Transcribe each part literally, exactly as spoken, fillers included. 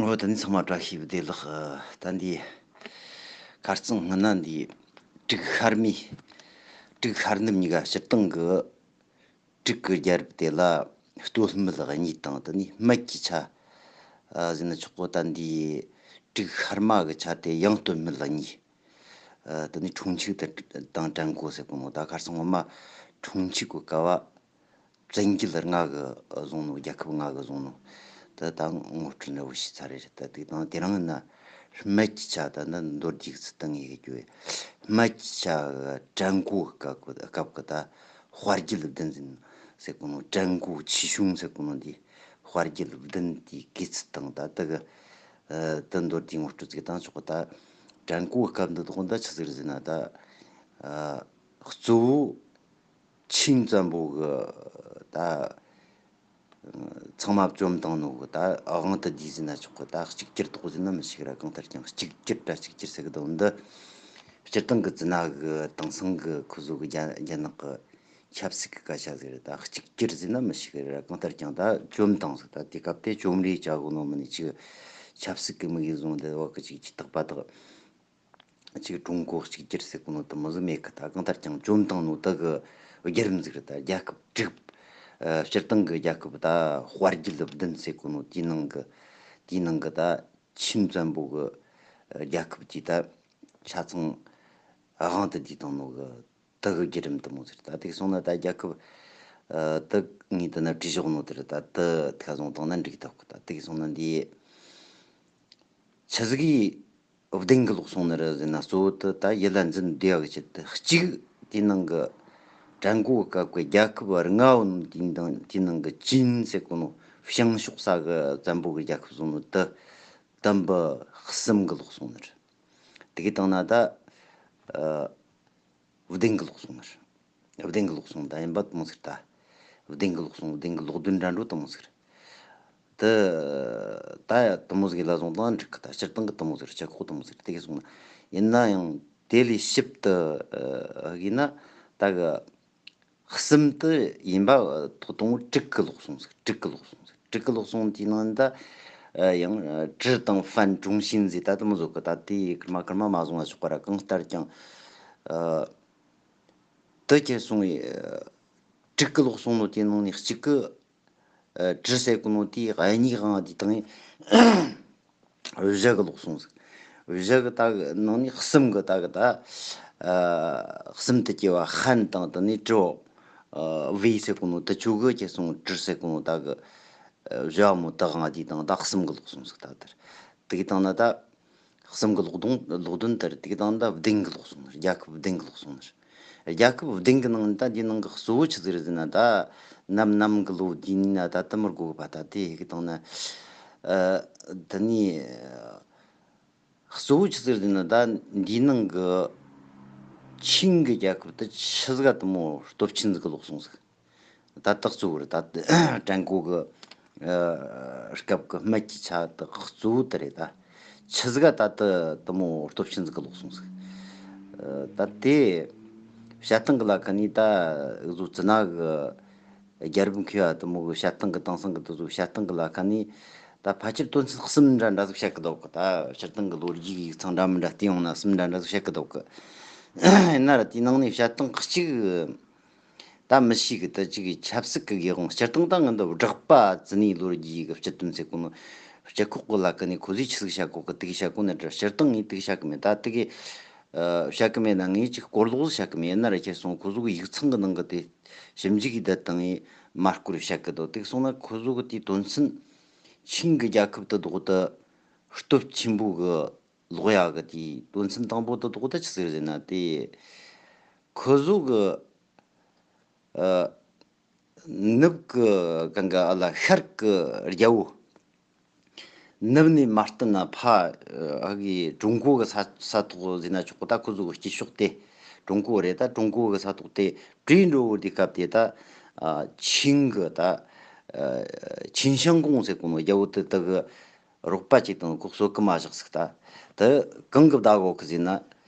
འོ་ད་ནི་ཚང་མ་བཀྲ་ཤིས་བདེ་ལེགས། ཨ། ད་འདི་ཁ་རྩང་སྔ་ན་འདི་དྲུག་ཤར་མི་དྲུག་ཤར་ནུབ་གཉིས་ཀ་སྤྱིར་བཏང་གི་དྲུག་གི་རྒྱལ་རབས་དེ་ལ་སྟོད་སྨད་གཉིས་དང་། ད་ནི་སྨད་ཀྱི་ཆ་ཨ་ཟེར་ན་ཆོག་གོ། ད་འདི་དྲུག་ཤར་མ་གི་ཆ་དེ་ཡང་སྟོད་སྨད་གཉིས། ཨ། ད་ནི་ཁྲུང་ཆིག་དང་དང་ཀྲན་གོ་ཟེར་གོ་ནོ། ད་ཁ་རྩང་ངོ་མ་ཁྲུང་ཆིག་གི་སྐབས་བཙན་རྒྱལ་ལྔ་གིས་བཟུང་ནོ། རྒྱལ་ཁབ་ལྔ་གིས་བཟུང་ནོ། ད་ད་ངོ་སྤྲོད་འདྲ་བོ་ཞིག་ཚར་རེད། ད་དེ་དང་དེ་རིང་ན་སྨད་ཀྱི་ཆ་ད་ནི་མདོར་བསྡུས་ཚུལ་དང་ངེས་ཀྱི་སྨད་ཀྱི་ཆ་ཀྲན་གོ་སྐབས་ཀྱི་སྐབས་ཀྱི་ད་དཔའ་རྒྱལ་བདུན་ཟེར་ཟེར་གོ་ནོ། ཀྲན་གོ་ཆི་ཤུང་ཟེར་གོ་ནོ་འདི་དཔའ་རྒྱལ་བདུན་དེའི་སྐུ་ཚུལ་དང་ད་དེ་གི་ཨ་དེ་མདོར་བསྡུས་ངོ་སྤྲོད་ཅིག་བཏང་ཆོག་གི། ད་ཀྲན་གོ་སྐབས་འདི་དག་ད་ཆི་ཟིག་རེད་ཟེར་ན། ད་ཨ་གཙོ་བོ་ཆིན་བཙན་པོ་གི་ད་ཚང་མ་བཅོམ་བཏང་ནོ་གི་ད་དབང་དུ་བསྡུས་ཟེར་ན་ཆོག་གི། ད་གཅིག་གྱུར་དག་ཟེར་ན་མི་ཤེས་ར། གང་ལྟར་ཀྱང་གཅིག་གྱུར་ད་གཅིག་གྱུར་ཟེར་གི་འདུག། འདི་སྤྱིར་བཏང་གི་ཙི་ན་གི་དེང་སང་གི་ཁོ་ཚོ་གི་རྒྱ་རྒྱ་ནག་གི་ཆབ་སྲིད་ཀྱི་སྐད་ཆ་ཟིག་རེད། ད་གཅིག་གྱུར་ཟེར་ན་མི་ཤེས་གི་རེད། གང་ལྟར་ཀྱང་ད་བཅོམ་བཏང་ཟིག། ད་དེ་སྐབས་དེ་བཅོམ་རེས་བྱ་གོ་ནོ་མིན་ནི། ཅིག་ཆབ་སྲིད་ཀྱི་དམིགས་ཡུལ་བཟུང་། དེ་བ་གི་ཅིག་ཅིག་རྟག་པ་དག་ཅིག་ཀྲུང་གོ་གཅིག་གྱུར་ཟེར་གོ་ནོ་དེ་མོ་ཟིག་མེད་གི། ད་གང་ལྟར་ཀྱང་བཅོམ་བཏང་ནོ་དེ་གི་བརྒྱུད་རིམ་ཟིག་རེད། ད་རྒྱལ་ཁབ་དྲུག། ཨ། སྤྱིར་བཏང་གི་རྒྱལ་ཁབ་ད་དཔའ་རྒྱལ་བདུན་ཟེར་གོ་ནོ་དེའི་ནང་གི་དེའི་ནང་གི་ད་ཆིན་བཙན་པོ་གི་རྒྱལ་ཁབ་དེ་ད་ཆ་ཚང་དབང་དུ་བསྡུས་བཏང་ནོ་གི་དེ་གི་བརྒྱུད་རིམ་དེ་མོ་ཟིག་རེད། ད་དེ་སོང་ན་ད་རྒྱལ་ཁབ་ཨ་དེ་ངས་དེ་ན་བྲིས་བཞག་ནོ་དེ་རེད། ད་དེ་ཁ་བཟུང་བཏང་ན་འགྲིག་ཐུབ་གི། ད་དེ་གི་སོང་ན་འདི་ཆི་ཟིག་གིས་བདེན་གི་ལོག་སོང་ནི་རེད་ཟེར་ན། གཙོ་བོ་དེ་ད་ཡིད་ལ་འཛིན་བདེ་བ་གི་ཆེད་དུ། གཅིག་དེའི་ནང་གི་ཀྲན་གོ་སྐབས་ཀྱི་རྒྱལ་ཁབ་ལྔ་བོ་ནི་དེའི་ནང་དེའི་ནང་གི་ཅིན་ཟེར་གོ་ནོ་བྱང་ཕྱོགས་ས་གི་བཙན་པོ་གི་རྒྱལ་ཁབ་བཟུང་ནོ་དེ་དམ་པ་གསུམ་གི་ལོག་སོང་ནི་རེད། དེ་གི་བཏང་ན་ད་ཨ་བདེན་གི་ལོག་སོང་ནི་རེད། བདེན་གི་ལོག་སོང་ད་ཡིན་པ་དེ་མོ་ཟིག་རེད། ད་བདེན་གི་ལོག་སོང་། བདེན་གི་ལོག་དོན་འདྲ་འགྲོ་དེ་མོ་ཟིག་རེད། དེ་ད་ཡ་དེ་མོ་ཟིག་ལ་བཟུང་དང་འགྲིག་གི། ད་སྤྱིར་བཏང་གི་དེ་མོ་ཟིག་རེད། སྤྱི་ཁོག་དེ་མོ་ཟིག་རེད། དེ་གི་སོང་ན་ཡིན་ན་ཡང་དེ་ལས་ཞིབ་ཏུ་ཨ་ཡིན་ན་ད་གི་གསུམ་དེ་ཡིན་པ་ཐོག་དང་པོ་དྲུག་གི་ལོག་སོང་ཟིག། དྲུག་གི་ལོག་སོང་ཟིག། དྲུག་གི་ལོག་སོང་དེའི་ནང་ད་ཨ་ཡང་ཀྲི་དང་ཧྥན་ཀྲུང་ཞིན་ཟེར་ད་དེ་མོ་ཟིག་གི། ད་དེ་ཁེར་མ་ཁེར་མ་མ་བཟུང་བ་ཆོག་ག་ར། གང་ལྟར་ཀྱང་ཨ་དེ་ཁྱེར་སོང་བའི་དྲུག་གི་ལོག་སོང་ནོ་དེའི་ནང་ནས་གཅིག་གི་ཨ་ཀྲི་ཟེར་གོ་ནོ་དེའི་གཉིས་གང་དེ་དང་བཞི་གི་ལོག་སོང་ཟིག། བཞི་གི་ད་གི་ནང་ནས་གསུམ་གི་ད་གི་ད་ཨ་གསུམ་དུ་སྐྱེ་བ་ཧན་དང་དེ་ནས་ཀྲོ་ཨ་ཝེ་ཟེར་གོ་ནོ་དེ་ཆོ་གི་ཁྱེར་སོང་ཀྲི་ཟེར་གོ་ནོ་ད་གི་ཨ་བཞི་བ་མོ་ད་གང་དེ་དང་ད་གསུམ་གི་ལོག་སོང་ཟིག། ད་དེར་དེ་གི་བཏང་ན་ད་གསུམ་གི་ལོག་དོན་ལོག་དོན་དེ་རེད། དེ་གི་དང་ད་བདེན་གི་ལོག་སོང་ནི་རེད། རྒྱལ་ཁབ་བདེན་གི་ལོག་སོང་ནི་རེད། རྒྱལ་ཁབ་བདེན་གི་ནང་ད་འདི་ནང་གི་གཙོ་བོ་ཆི་ཟིག་རེད་ཟེར་ན། ད་ནམ་ནམ་གི་ལོ་འདི་ནི་ན་ད་དེ་མི་དགོས་གི་པ། ད་དེ་ཡི་གི་དང་ན་ཨ་དེ་ནི་གཙོ་བོ་ཆི་ཟིག་རེད་ཟེར་ན། ད་འདི་ནང་གི་ཆིན་གི་རྒྱལ་ཁབ་དེ་ཆི་ཟིག་ག་དེ་མོ་སྟོབས་ཆེན་ཟིག་གི་ལོག་སོང་ཟིག། ད་ལྟ་གཙོ་བོར་ད་ཀྲན་གོ་གི་ཨ་སྐབས་ཀྱི་སྨད་ཀྱི་ཆ་དེ་གཙོ་བོ་དེ་རེད། ད་ཆི་ཟིག་ག་ད་ལྟ་དེ་མོ་སྟོབས་ཆེན་ཟིག་གི་ལོག་སོང་ཟིག། ཨ་ད་དེ་བཤད་སྟངས་གི་ལ་ཁ་ནས་ད་འུ་ཚོ་ཙི་ན་གི་རྒྱལ་རབས་མཁས་པ་དེ་མོ་གི་བཤད་སྟངས་གི་དེང་སང་གི་དེ་ཚོ་བཤད་སྟངས་གི་ལ་ཁ་ནས་ད་ཕལ་ཆེར་དོན་ཚན་གསུམ་འདྲ་འདྲ་ཟིག་བཤད་གི་འདུག་གི། ད་སྤྱིར་བཏང་གི་ལོ་རྒྱུས་ཀྱི་ཡིག་ཚང་འདྲ་མི་འདྲ་བལྟས་ཡོང་ན་གསུམ་འདྲ་འདྲ་ཟིག་བཤད་གི་འདུག་གི། ཡིན་ན་ར་དེའི་ནང་ནས་བཤད་སྟངས་གཅིག་ད་མི་ཤེས་གི། ད་ཅིག་གི་ཆབ་སྲིད་ཀྱི་ཡིག་དབང་སྤྱིར་བཏང་ད་ང་འདི་བསྒྲགས་པ་ཙི་ནའི་ལོ་རྒྱུས་ཀྱི་སྤྱི་དོན་ཟེར་གོ་ནོ། སྤྱི་ཁོག་གི་ལ་ཁ་ནས་ཁོ་ཚོས་ཆི་ཟིག་བཤད་གོ་གི། དེ་གི་བཤད་གོ་ནི་འདྲ། སྤྱིར་བཏང་ངས་དེ་གི་བཤད་གི་མེད། ད་དེ་གི་ཨ་བཤད་གི་མེད་ན་ངས་ཅིག་སྐོར་ལོག་བཤད་གི་མེད། ཡིན་ན་ར་ཁྱེར་སོང་ཁོ་ཚོ་གི་ཡིག་ཚང་གི་ནང་གི་དེ་ཞིབ་འཇུག་གི་བསྡད་དང་ངས་མ་སྐོར་བཤད་གི་འདུག། དེ་གི་སོང་ན་ཁོ་ཚོ་གི་དེའི་དོན་ཚན་ཆིན་གི་རྒྱལ་ཁབ་དེ་དོག་ད་སྟོབས་ཆེན་པོ་གི་ལོག་ཡག་གི་དེའི་དོན་ཚན་དང་པོ་དེ་དོག་ད་ཆི་ཟིག་རེད་ཟེར་ན། དེ་ཁོ་ཚོ་གི་ཨ་ནུབ་གི་གང་ག་ཨ་ལ་ཤར་གི་རྒྱལ་པོ། ནུབ་ནས་མ་བསྟུན་ན་ཕ་ཨ་གི་ཀྲུང་གོ་གི་ས་ས་ཐོག་ཟེར་ན་ཆོག་གི། ད་ཁོ་ཚོ་གི་སྐྱིད་ཕྱོགས་དེ་ཀྲུང་གོ་རེད། ད་ཀྲུང་གོ་གི་ས་ཐོག་དེ་བྲོས་འགྲོ་བོ་དེ་སྐབས་དེ་ད་ཨ་ཆིན་གི་ད་ཨ་ཆིན་ཤང་ཀོང་ཟེར་གོ་ནོ་རྒྱལ་པོ་དེ་དེ་གི་རོགས་པ་ཅིག་དང་ཁོ་གསོད་གི་མ་བཞག་ཟིག། ད་དེ་གང་གི་བདག་གོ་གི་ཟེར་ན་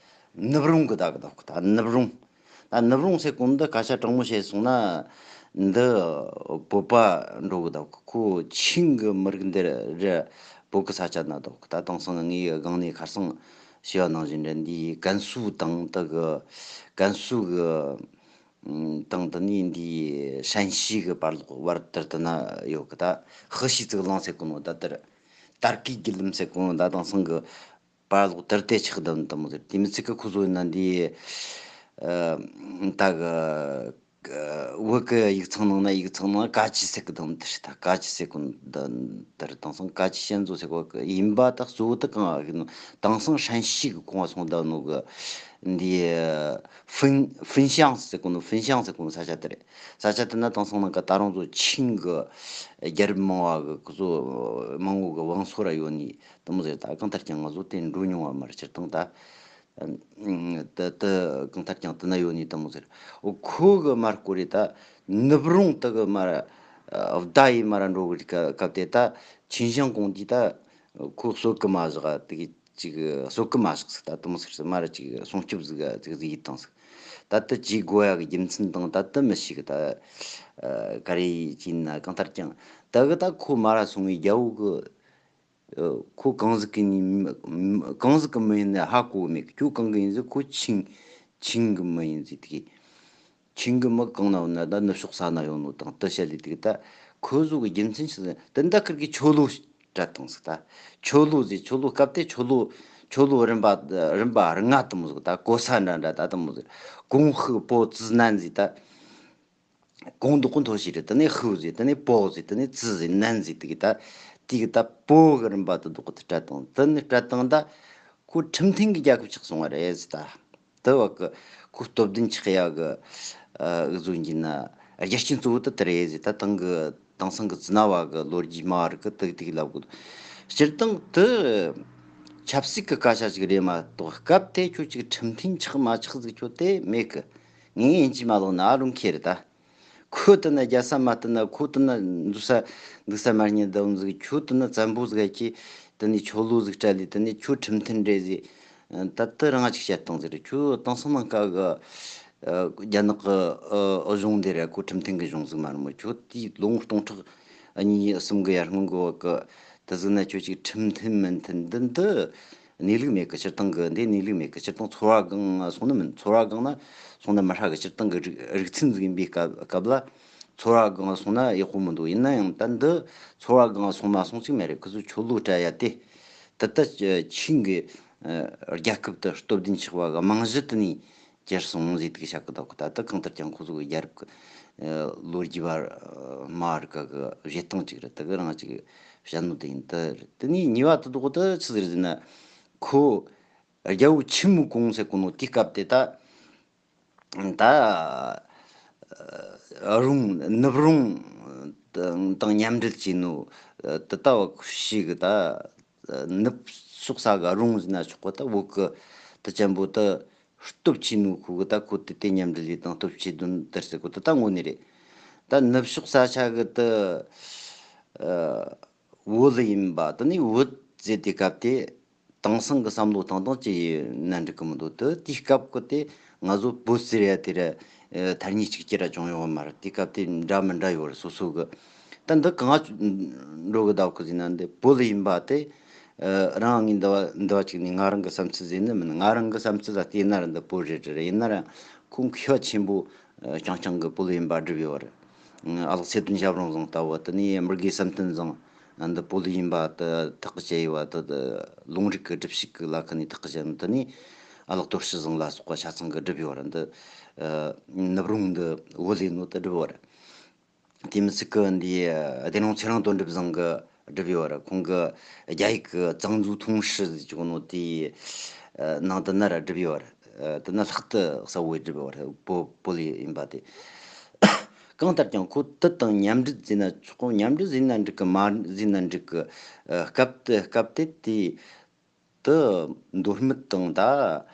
ནུབ་རོང་གི་བདག་གི་འདུག་གི། ད་ནུབ་རོང་ད་ནུབ་རོང་ཟེར་གོ་ནོ་འདི་སྐད་ཆ་དྲང་མོ་བཤད་སོང་ན་ འདི་བོད་པ་འགྲོ་གི་འདུག་ཁོ་ཆིང་གི་མི་རིགས་འདི་ར་བོད་གི་ས་ཆ་ན་འདུག་ད་དེང་སང་ངའི་སྒང་ནས་ཁ་སང་ཞུས་པ་ནང་བཞིན་རེད། འདི་ཀན་སུའུ་དང་དེ་གི་ཀན་སུའུ་གི་ཨམ། དང་དེ་ནས་འདི་ཧྲན་ཞི་གི་བར་ལོགས་བར་དེར་དེ་ན་ཡོད་གི། ད་ཧི་ཤི་ཙིག་ལང་ཟེར་གོ་ནོ། ད་དེར་ཏར་ཀི་གི་ལིམ་ཟེར་གོ་ནོ། ད་དེང་སང་གི་བར་ལོགས་དེར་དེ་ཆགས་བསྡད་དེ་མོ་ཟེར། དེ་མི་ཚིག་གི་ཁོ་ཚོ་ཡིན་ན་འདི་ཨ། ད་གི་བོད་གི་ཡིག་ཚང་ནང་ན་ཡིག་ཚང་ནང་ཀ་ཅི་ཟེར་གི་དང་དེར། ད་ཀ་ཅི་ཟེར་གོ་ནོ། ད་དེར་དེང་སང་ཀ་ཅི་ཞན་ཙོ་ཟེར་གོ་གི་ཡིན་པ། ད་གཙོ་བོ་ད་གང་ཡིན་ནོ། དེང་སང་ཧྲན་ཞི་གི་ཁོངས་སོང་བསྡད་ནོ་གི་འདི་ཧྥིན་ཧྥིན་ཤང་ཟེར་གོ་ནོ། ཧྥིན་ཤང་ཟེར་གོ་ནོ་ས་ཆ་དེ་རེད། ས་ཆ་དེ་ན་དེང་སང་ནང་གི་ད་རུང་ཚོ་ཆིང་གི་རྒྱལ་རབས་མང་བ་གི་ཁོ་ཚོ་མང་བོ་གི་བང་སོ་ར་ཡོད་ནི་དེ་མོ་ཟེར། ད་གང་ལྟར་ཀྱང་ང་ཚོ་དེ་འགྲོ་མྱོང་བ་མ་རེད། སྤྱིར་བཏང་ད་དེ་དེ་གང་ལྟར་ཀྱང་དེ་ན་ཡོད་ནི་དེ་མོ་ཟེར། འོ་ཁོ་གི་མར་སྐོར་རེད། ད་ནུབ་རུང་དེ་གི་མར་ཨ་བརྡ་ཡི་མར་འགྲོ་གི་སྐབས་དེ། ད་ཆིན་ཞང་ཀོང་དེ་ད་ཁོ་གསོད་གི་མ་བཞག་དེ་གི་ཅིག་གསོད་གི་མ་བཞག་ཟིག་ད་དེ་མོ་ཟིག་ཟིག་མར་ཅིག་སྲུང་སྐྱོབ་ཟིག་ཟིག་ཟིག་ཡིད་བཏང་ཟིག་ད་དེ་ཅིག་དགོས་ཡ་གི་རྒྱུ་མཚན་དང་ད་དེ་མི་ཤེས་གི། ད་ཨ་ག་རེ་ཡིན་ན་གང་ལྟར་ཀྱང་ད་གི་ད་ཁོ་མར་སོང་བའི་རྒྱལ་པོ་གི་ཨ་ཁོ་གང་ཟིག་གི་ནི་གང་ཟིག་གི་མི་ཡིན་ན་ཧ་གོ་མེད་གི། ཁྱོད་གང་གི་ཡིན་ཟིག་ཁོ་ཆིང་ཆིང་གི་མི་ཡིན་ཟིག་དེ་གི་ཆིང་གི་མི་གང་ན་ཡོད་ན་ད་ནུབ་ཕྱོགས་ས་ན་ཡོད་ནོ་དང་དེ་བཤད་ལས་དེ་གི་ད་ཁོ་ཚོ་གི་རྒྱུ་མཚན་ཞིག་ཟེར། དེ་འདྲ་ཁིར་གི་ཆོ་ལོ་སྤྲད་བཏང་ཟིག་ད་ཆོ་ལོ་ཟིག་ཆོ་ལོ་སྐབས་དེ་ཆོ་ལོ་ཆོ་ལོ་རིམ་པ་རིམ་པ་ལྔ་དེ་མོ་ཟིག་ད་གོ་ས་འདྲ་འདྲ་ད་དེ་མོ་ཟིག་གོང་ཧི་པོ་ཙི་ནན་ཟིག་ད་གོང་དུ་ཀུན་ཐོ་ཞིག་རེད། དེ་ནས་ཧུ་ཟིག་དེ་ནས་པོ་ཟིག་དེ་ནས་ཙི་ཟིག་ནན་ཟིག་དེ་གི་ད་དེ་གི་ད་པོ་གི་རིམ་པ་དེ་དག་གི་སྤྲད་བཏང་། དེ་ནས་སྤྲད་བཏང་ད་ཁོ་ཁྲིམས་མཐུན་གི་རྒྱལ་ཁབ་ཆགས་སོང་བ་རེད་ཟེར། ད་དེ་བ་གི་ཁོ་སྟོབས་ལྡན་ཆགས་ཡ་གི་ཨ་འུ་ཚོ་འགྱིན་ན་རྒྱུ་རྐྱེན་གཙོ་བོ་དེ་དེ་རེད་ཟེར། ད་དེང་གི་དེང་སང་གི་ཙི་ན་བ་གི་ལོ་རྒྱུས་མ་རིག་གི་དེ་གི་དེ་གི་ལབ་གི་འདུག་སྤྱིར་བཏང་དེ་ཆབ་སྲིད་གི་སྐད་ཆ་ཞིག་རེད་མ་གཏོགས། སྐབས་དེ་ཁྱོད་ཅིག་ཁྲིམས་མཐུན་ཆགས་མ་ཆགས་ཟིག་ཁྱོད་དེ་མེད་གི། ངས་ཡིན་གཅིག་མ་ལོག་ན་རུང་ཁེ་རེད་ད། ཁོ་དེ་ན་རྒྱལ་ས་མ་བསྟན་ན། ཁོ་དེ་ན་འདུག་ས་འདུག་ས་མ་རྙེད་འདུག་ཟིག་ཁྱོད་དེ་ན་བཙན་པོ་ཟིག་ཡ་ཁྱེད་དེ་ནས་ཆོ་ལོ་ཟིག་སྤྲད་ལས་དེ་ནས་ཁྱོད་ཁྲིམས་མཐུན་རེད་ཟེར། ད་དེ་རང་ཅིག་བཤད་བཏང་ཟིག་རེད། ཁྱོད་དེང་སང་ནང་ཀ་གི་ཨ་རྒྱ་ནག་གི་ཨ་གཞུང་འདི་རེད། ཁོ་ཁྲིམས་མཐུན་གི་གཞུང་ཟིག་མ་རེད་མོ། ཁྱོད་དེའི་ལོ་ངོ་སྟོང་ཕྲག་གཉིས་གསུམ་གི་ཡར་སྔོན་གི་བ་གི་དེ་ཟིག་ན་ཁྱོད་ཅིག་ཁྲིམས་མཐུན་མི་མཐུན་འདི་འདི་གནས་ལུགས་མེད་གི། སྤྱིར་བཏང་གི་འདི་གནས་ལུགས་མེད་གི། སྤྱིར་བཏང་ཚོར་བ་སྒང་སོང་ན་མིན། ཚོར་བ་སྒང་ན་སོང་ན་མི་ཧྲ་གི། སྤྱིར་བཏང་གི་རིག་རིག་ཚན་ཟིག་ཡིན་པའི་སྐབས་སྐབས་ལ་ཚོར་བ་སྒང་སོང་ན་ཡག་པོ་མི་འདུག་ཡིན་ན་ཡང་ད་འདི་ཚོར་བ་སྒང་སོང་མ་སོང་ཅིག་མེད་རེད། ཁོ་ཚོ་ཆོ་ལོ་སྤྲད་ཡ་དེ་ད་ལྟ་ཆིང་གི་ཨ་རྒྱལ་ཁབ་ཏུ་སྟོབས་ལྡན་ཆགས་པ་གི་རྨང་གཞི་དེ་ནས་གྱུར་སོང་ཟེར་དེ་གི་བཤད་གི་འདུག་ད་ལྟ་གང་ལྟར་ཀྱང་ཁོ་ཚོ་གི་རྒྱལ་རབས་ཀྱི་ཨ་ལོ་རྒྱུས་པ་མ་རིག་ག་གི་བཞེད་སྟངས་ཅིག་རེད། དེ་གི་རང་ཅིག་བཤད་ནོ་དེ་ཡིན། དེ་རེད། དེ་ནས་གཉིས་པ་དེ་དག་དེ་ཆི་ཟིག་རེད་ཟེར་ན། ཁོ་རྒྱལ་པོ་ཆི་མུ་གུང་ཟེར་གོ་ནོ་དེའི་སྐབས་དེ་ད་ད་རུང་ནུབ་རུང་དང་མཉམ་འབྲེལ་བྱས་ནོ་དེ་ལྟ་བུ་ཞིག་གི་ད་ནུབ་ཕྱོགས་ས་གི་རུང་ཟེར་ན་ཆོག་གི། ད་བོད་གི་དེ་ཅན་པོ་ད་སྟོབས་ཆེ་ནོ་ཁུ་གི་ད་ཁོ་དེ་དེ་མཉམ་འབྲེལ་ལས་དང་སྟོབས་ཆེ་དོན་དེར་ཟེར་གོ་དེ་ད་དངོས་གནས་རེད། ད་ནུབ་ཕྱོགས་ས་ཆ་གི་ད་ཨ་བོད་ཡིན་པ་དེ་ནི་བོད་ཟེར་དེ་སྐབས་དེ་དེང་སང་གི་བསམ་བློ་བཏང་སྟངས་ཅི་ཡིན་ན་འགྲིག་གི་མི་འདུག་དེ་དེའི་སྐབས་གི་དེ་ང་ཚོ་བོད་ཟེར་ཡ་དེ་ར་ཨ་ཐ་སྙད་གཅིག་གྱུར་ར་བྱུང་ཡོད་མ་རེད། དེའི་སྐབས་དེ་འདྲ་མི་འདྲ་ཡོད་རེད། སོ་སོ་གི་ད་འདི་གང་འགྲོ་གི་ད་གི་ཟེར་ན་འདི་བོད་ཡིན་པ་དེ་ཨ་རང་ངས་འདི་བ་འདི་བ་ཅིག་ནས་ང་རང་གི་བསམ་ཚུལ་ཟེར་ནི་མིན། ང་རང་གི་བསམ་ཚུལ་ལ་བལྟས་ན་ར་འདི་བོད་རེད་རེད། ཡིན་ན་ར་ཁོང་ཤུགས་ཆེན་པོ་ཨ་རྐྱང་རྐྱང་གི་བོད་ཡིན་པ་སྒྲུབ་ཡོད་རེད། ཨ་ལགས་ཚེ་བརྟན་ཞབས་དྲུང་བཟང་ལྟ་བུ་དེ་ནས་མི་དགེ་བསམ་གཏན་བཟང་འདི་བོད་ཡིན་པ་དེ་ཐག་གི་བཅད་ཡོད་པ་དེ། ལུང་རིགས་ཀྱི་སྒྲུབ་བྱེད་ཀྱི་ལ་ཁ་ནས་ཐག་གི་བཅད་ནོ་དེ་ནས་ཨ་ལགས་དོར་ཞི་བཟང་ལ་སོགས་པ་ཆ་ཚང་གི་སྒྲུབ་ཡོད་རེད། འདི་ཨ་ནུབ་རུང་འདི་བོད་ལས་ནོ་དེ་སྒྲུབ་ཡོད་རེད། དེ་མི་ཚིག་གི་འདི་བདེ་སློང་ཚེ་རིང་དོན་གྲུབ་བཟང་གི་སྒྲུབ་ཡོད་རེད། ཁོང་གི་རྒྱ་ཡིག་གི་藏族通史ཟེར་གོ་ནོ་དེའི་ཨ་ནང་དེ་ན་ར་སྒྲུབ་ཡོད་རེད། ཨ་དེ་ན་ལྷག་ཏུ་གསལ་བོ་སྒྲུབ་ཡོད་རེད། བོད་བོད་ལས་ཡིན་པ་དེ། གང་ལྟར་ཀྱང་ཁོ་དེ་དང་མཉམ་འབྲེལ་ཟེར་ན་ཆོག་གོ། མཉམ་འབྲེལ་ཟེར་ན་འགྲིག་གི། མ་ཟེར་ན་འགྲིག་གི། ཨ་སྐབས་དེ་སྐབས་དེ་དེ་དེ་མདོ་སྨད་དང་ད་ཨ་